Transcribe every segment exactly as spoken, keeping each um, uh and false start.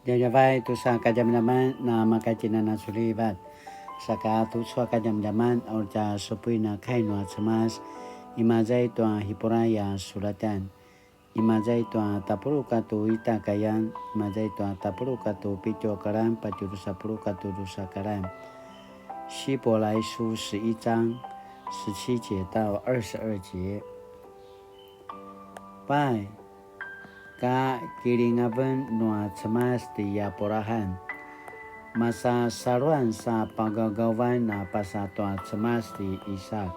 Djavadjavay tusa kadjamadjaman na makatjinan a sulivat. Saka tucu a kadjamadjaman a uri tja supuin a kai nua Cemas, imaza i tua Hipurai a sulatan, imaza i tua tapuluq katua ita a kayan, imaza i tua tapuluq katua pitju a karan, patje drusa puluq katua drusa a karan. 希伯来书十一章十七节到二十二节。Pai, ka kilingaven nua Cemas ti Apurahan, masasaluan sa pagawgawan a pasa tua Cemas ti Isak.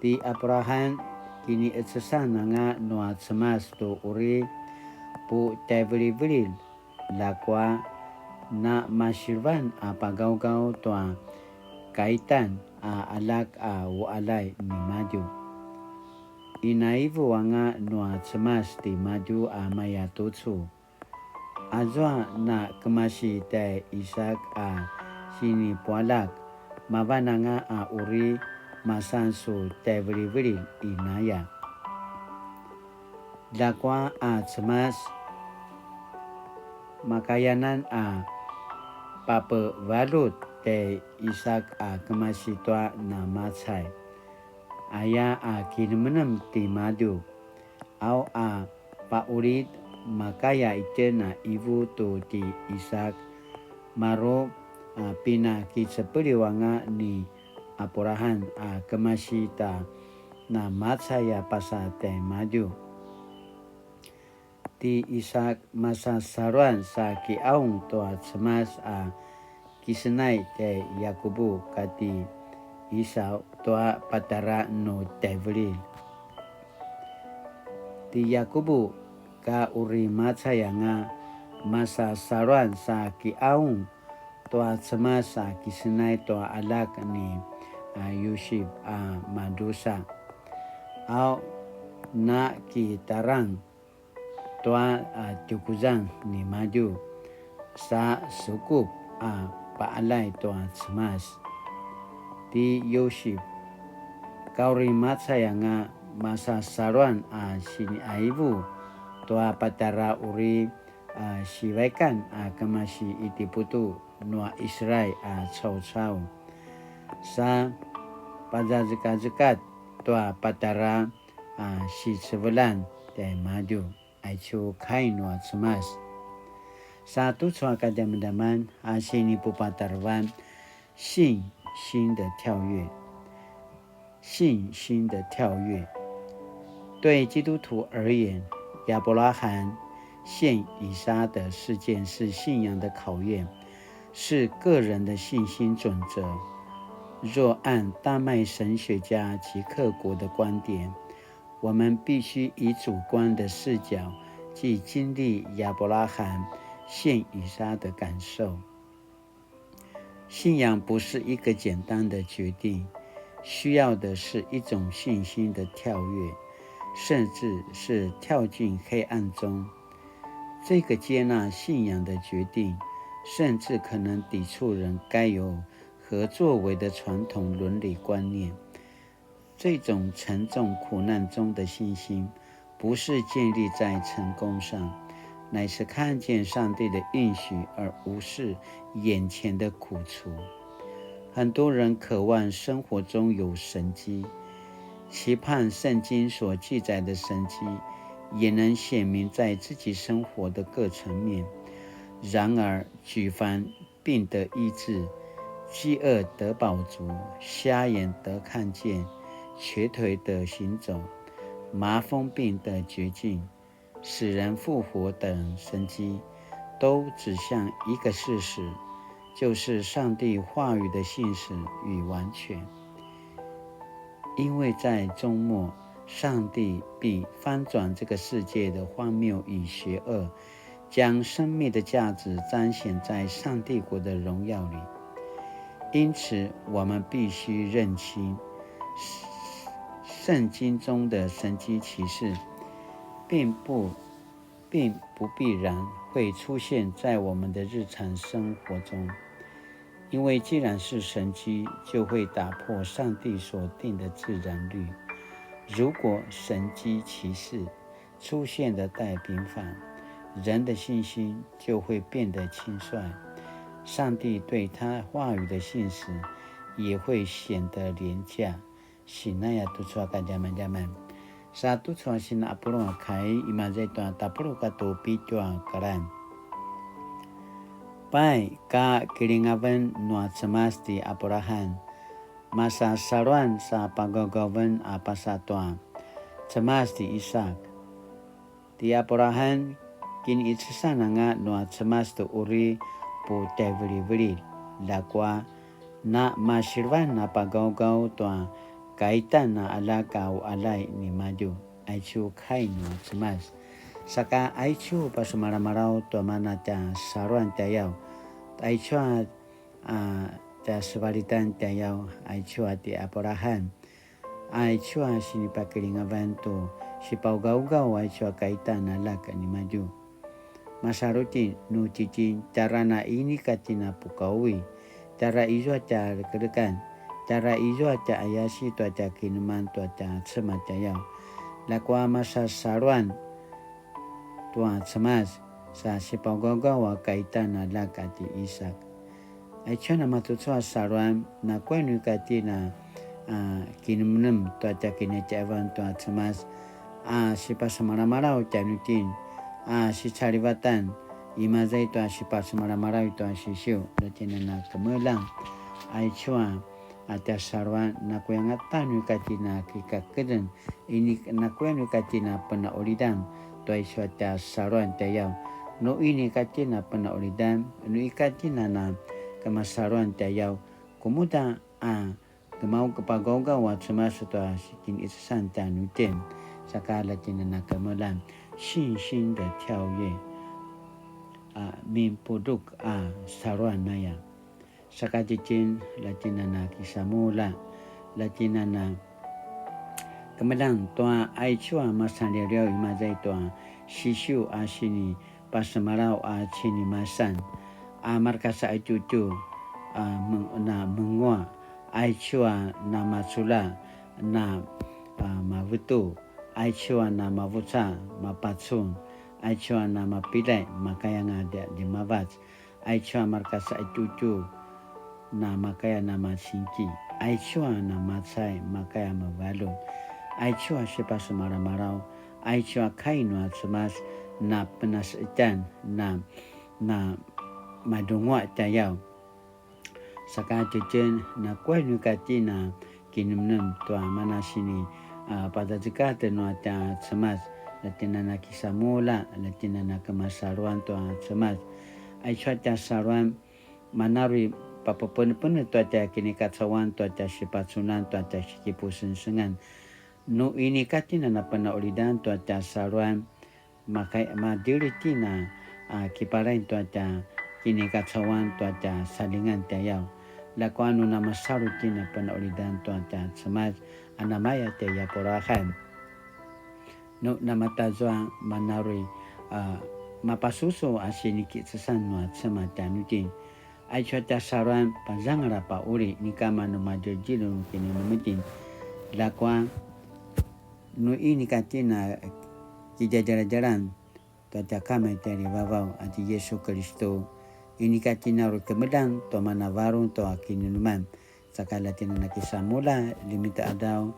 Ti Apurahan, kiniqecesan anga nua Cemas tu uri putjaivilivililj, ljakua na masilevan a pagawgaw tua kaitan a aljak a uqaljay nimadju. Inaivu anga nua Cemas timadju a maya tucu. Azua na kemasi tjai Isak a sinipualjak, mavan anga a uri masan su tjaivilivililj inaya. Ljakua a Cemas, makayanan a papevaljut tjai Isak a kemasi tua namacay, aya a kinemenem timadju. Au a paqulid, makaya itjen a ivu tu ti Isak, maru a pinakicepeliw anga ni Apurahan a kemasi ta namacay a pasa tjaimadju. Ti Isak masasaluan sa kiqaung tua Cemas a kisenay tjai Yakubu kati Isau tua patjara nu tjaivililj. Ti Yakubu ka uri macay anga masasaluan sa kiqaung tua Cemas a kisenay tua aljak ni, a, Yusip a madrusa. Au na kitarang tua, a, tjukuzan nimadju sa sukup a paqaljay tua Cemas. Ti Yusip, ka uri macay anga masasaluan a siniqaivu tua patjara uri, a, sivaikan a kemasi Itiputu nua Israil a caucau. Sa pazazekazekatj tua patjara a sicevelan tjaimadju. Aicu kai nua Cemas. Sa tucu a kadjamadjaman a sinipupatarevan, 信心的跳跃。信心的跳跃。对基督徒而言，亚伯拉罕献以撒的事件是信仰的考验，是个人的信心准则。若按丹麦神学家齐克果的观点，我们必须以主观的视角，即经历亚伯拉罕献以撒的感受。信仰不是一个简单的决定，需要的是一种信心的跳跃，甚至是跳进黑暗中。这个接纳信仰的决定，甚至可能抵触人该有何作为的传统伦理观念。这种沉重苦难中的信心，不是建立在成功上，乃是看见上帝的应许而无视眼前的苦楚。很多人渴望生活中有神迹，期盼圣经所记载的神迹也能显明在自己生活的各层面。然而，举凡病得医治，饥饿得饱足，瞎眼得看见，瘸腿得行走，麻风病得洁净，死人复活等神迹，都指向一个事实，就是上帝话语的信实与完全。因为在终末，上帝必翻转这个世界的荒谬与邪恶，将生命的价值彰显在上帝国的荣耀里。因此，我们必须认清，圣经中的神迹奇事，并不，并不必然会出现在我们的日常生活中，因为既然是神迹，就会打破上帝所定的自然律。如果神迹奇事 出现得太频繁，人的信心就会变得轻率，上帝对他话语的信实也会显得廉价。Sinaya tucu a kadjamadjaman. Sa tucu a sina apulung a kai, imaza i tua tapuluq katua pitju a kalan. Pai, ka kilingaven nua Cemas ti Abraham, masasaluan sa pagawgawen a pasa tua Cemas ti Isak. Ti Abraham, kinicesan anga nua Cemas tu uri putjaivilivililj, ljakua na masilvan a pagawgaw tua kaitan a aljak a uqaljay nimadju. Aicu kai nua Cemas. Saka aicu pasemalamalaw tua mana tja saluan tjayaw. Aicu a, a, tja sevalitan tjayaw, aicu a ti Abraham. Aicu a sinipakilingavan tu sipagawgaw aicu a kaitan a aljak nimadju. Masalu itjen nu tjitjen tjara na inika itjen a pukaui, tjara izua tja lekelekan, tjara izua tja ayasi tua tja kineman tua tja Cemas tjayaw. Ljakua masasaluan tua Cemas sa sipagawgaw a kaitan a aljak a ti Isak. Aicu a namatucu a saluan, nakuya nu ika itjen a, a, kinemnem tua tja kinitjaivan tua Cemas, a, sipasemalamalaw tjanuitjen, a, sicalivatan, imaza i tua sipasemalamalaw i tua Sisiu, la itjen a na kemeljang. Aicu a, a, tja saluan, nakuya angata nu ika itjen a kikakeden, ini, nakuya nu ika itjen a penaqulidan tua aicu a tja saluan tjayaw. Nu inika itjen a penaqulidan, nu ika itjen a na kemasaluan tjayaw, kemuda a kemau kepagawgaw a Cemas tua sikinicesan tjanuitjen, saka la itjen a na kemeljang, 信心的跳跃, a, minpuduk a saluan aya. Saka tjitjen, la itjen a na kisamulja, la itjen a na kemeljang tua aicu a masanliawliaw imaza i tua Sisiu a sinipasemalaw a cinimasan, a mareka saqetjuqetju, a, men-, na menguaq, aicu a na maculja, na, a, mavetu, aicu a na mavuca, mapacun, aicu a na mapilay, makaya anga djemavac, aicu a mareka saqetjuqetju, na makaya na masingki, aicu a na macay, makaya mevaljut, aicu a sipasemalamalaw, aicu a kai nua Cemas, na penaseqetjan, na, na madunguaq tjayaw. Saka tjitjen, nakuya nu ika itjen a kinemnem tua mana sini, a, pazazekatj nua tja Cemas, la itjen a na kisamulja, la itjen a na kemasaluan tua Cemas. Aicu a tja saluan, mana uri papepenepenetj tua tja kinikacauan, tua tja sipacunan, tua tja sikipusengsengan. Nu inika itjen a na penaqulidan tua tja saluan, maka-, madjeli itjen a, a, kipalain tua tja kinikacauan tua tja saljingan tjayaw. Ljakua nu namasalu itjen a penaqulidan tua tja Cemas, a namaya tjai Abraham. Nu namatazua mana uri, a, mapasusu a sinikicesan nua Cemas tjanuitjen. Aicu a tja saluan, pazangal a pauli, inika manu madjeljilun kinemenemetjen. Ljakua, nu inika itjen a kidjadjaladjalan tua tja Kama i tjalivavaw a ti Yisu Kilistu, inika itjen a uri kemeljang tua mana varung tua kinemeneman, saka la itjen a na kisamulja ljemita qadaw,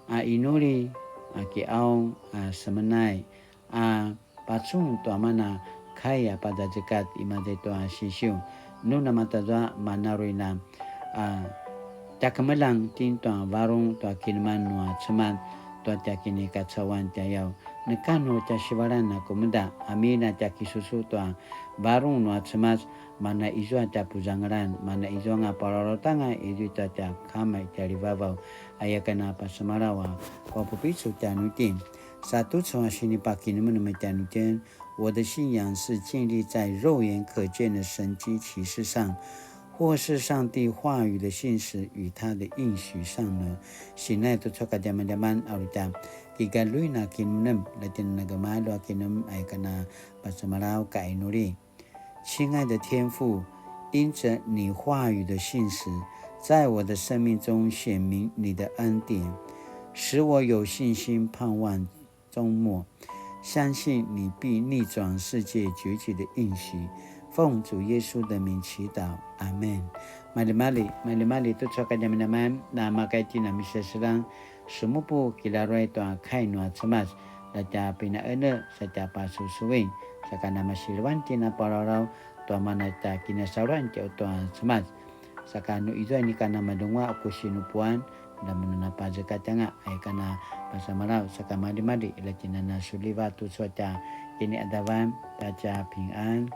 a inuli, a kiqaung, a semenay, a pacun tua mana kai a pazazekatj imaza i tua Sisiu. Nu namatazua mana uri na, a, tja kemeljang itjen tua varung tua kinemeneman nua Cemas tua tja kinikacauan tjayaw. Neka nu tja sivalan a kemuda, amin a tja kisusu tua varung nua Cemas, mana izua tja puzangalan, mana izua nga palalautanga izua tua tja Kama i tjalivavaw, aya ken a pasemalaw a papupicul tjanuitjen. Sa tucu a sinipakinemenem tjanuitjen, 我的信仰是建立在肉眼可见的神迹奇事上，或是上帝话语的信实与他的应许上呢？Sinai tucu a kadjamadjaman a uri tja kigaluin a kinemenem, la itjen a na gemalju a kinemenem, aya ken a pasemalaw ka inuli. 亲爱的天父，因着你话语的信实，在我的生命中显明你的恩典，使我有信心盼望终末。相信你必逆转世界结局的应许。奉主耶稣的名祈祷，阿门。Maljimalji, maljimalji tucu a kadjamadjaman, na makaitjen a miseselang, semupu kilaruay tua kai nua Cemas, sa tja pinaene, sa tja pasusuin, saka na masilevan tjen a palalaut tua mana tja kinasaluan tjai tua Cemas. Saka nu izua inika namadungua ku sinupuan, namun napazekatjanga, aya kana pasemalaw, saka maljimalji, ila tjen a na suliva tucu a tja kiniadavan, ta tja pingan.